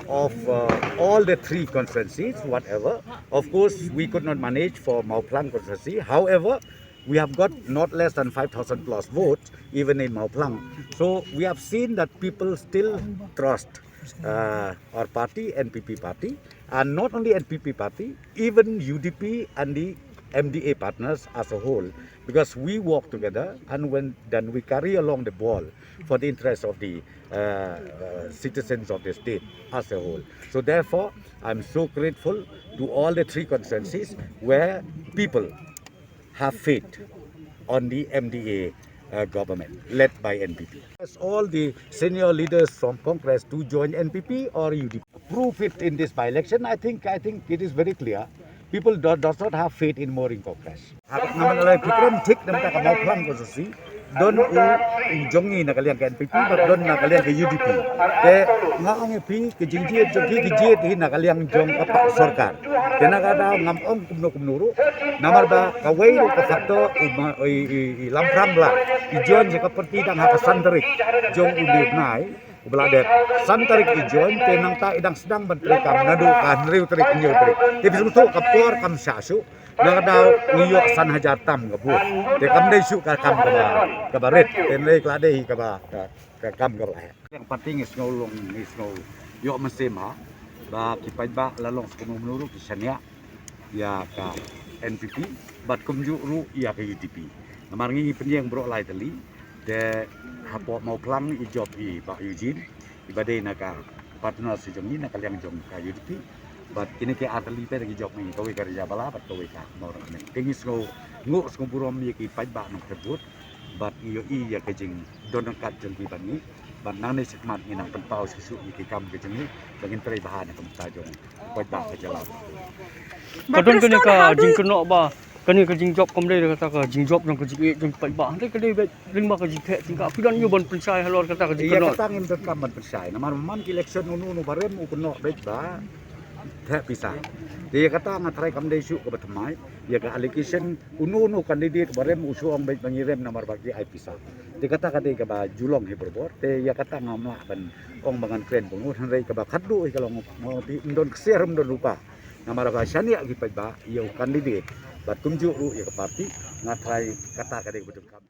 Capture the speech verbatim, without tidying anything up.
of uh, all the three constituencies, whatever. Of course, we could not manage for Mawphlang constituency. However, we have got not less than five thousand plus votes, even in Mawphlang. So we have seen that people still trust uh, our party, N P P party, and not only N P P party, even U D P and the M D A partners as a whole, because we work together, and when then we carry along the ball for the interest of the uh, uh, citizens of the state as a whole. So therefore, I'm so grateful to all the three constituencies where people have faith on the M D A uh, government led by N P P. As all the senior leaders from Congress to join N P P or U D P. Prove it in this by-election. I think I think it is very clear. People do, does not have faith in more in Congress. Haba nga mut lei phi kren thik na ka bynta ka Mawphlang constituency, don u jong ngi na ka liang ka N P P bad don na ka liang ka U D P. Te nga ong ïa phi ka jingjied jong phi ka jied hi na ka liang jong ka sorkar. Te na ka daw ngam ong kumno kumno ruh. Namar ba kawei ruh ka factor u ma i i i Lamphram Blah i join ïa ka party dang ha ka san tarik jong une u bnai. Ba la dep san tarik i join te nangta i dang sdang ban trei kam naduh ka hynriew tarik hynñiew tarik. Te phi sngewthuh ka por kam shah shuh. Na ka daw ngi ïoh san hajar tam ka vote. Te kam dei shuh ka kam kaba kaba rit. Te hynrei ka la dei kaba ka, ka kam kaba la heh. Ïa ka party ngi sngew long ngi sngew ïoh mynsiem ha ba ki paidbah la long sha kumno kumno ruh ki shaniah ïa ka N P P bad kumjuh ruh ïa ka U D P. Namar ngi pynïeng baroh lai tylli te hapoh Mawphlang i jop i Bah Eugene iba dei na ka partner sa jong ngi na ka liang jong ka U D P. Bad kine ki ar tylli pat ki jop ngi, kawei ka Rajabala bad kawei ka Mawrangkmen. Te ngi sngew nguh sngew burom ïa ki paidbah nongthep vote bad ngi ïohi ïa ka jingdon ryngkat jong ki bad ngi. Bad nangne shakhmat ngi nang pynpaw shuh shuh ïa ki kam ka jong ngi ba ngin trei bha na ka bynta jong ki paidbah ka jylla. Ka don kane ka jingkynnoh ba kane ka jingjop kam dei kata ka jingjop jong ka jingïeit jong ki paidbah. Hynrei ka dei beit lyngba ka jingtheh tyngka. Phi don aiu ban pynshai halor kata ka jingkynnoh? Ïa kata ngim donkam ban pynshai. Namar man ki election uno uno ba rem u kynnoh beit ba theh pisa. Te ïa kata nga tharai kam dei shuh kaba thymmai. Ïa ka allegation uno uno candidate ba rem u shu ong beit ba ngi rem namar ba ki ai pisa. Te kata ka dei kaba ju long hi barabor. Te ïa kata ngam lah ban ong ba ngan kren kumno, hynrei kaba khatduh hi ka long, ym don ksiar ym don rupa. Namar ba shaniah ki paidbah ïa u candidate bad kumjuh ruh ïa ka party, nga tharai kata ka dei kaba donkam.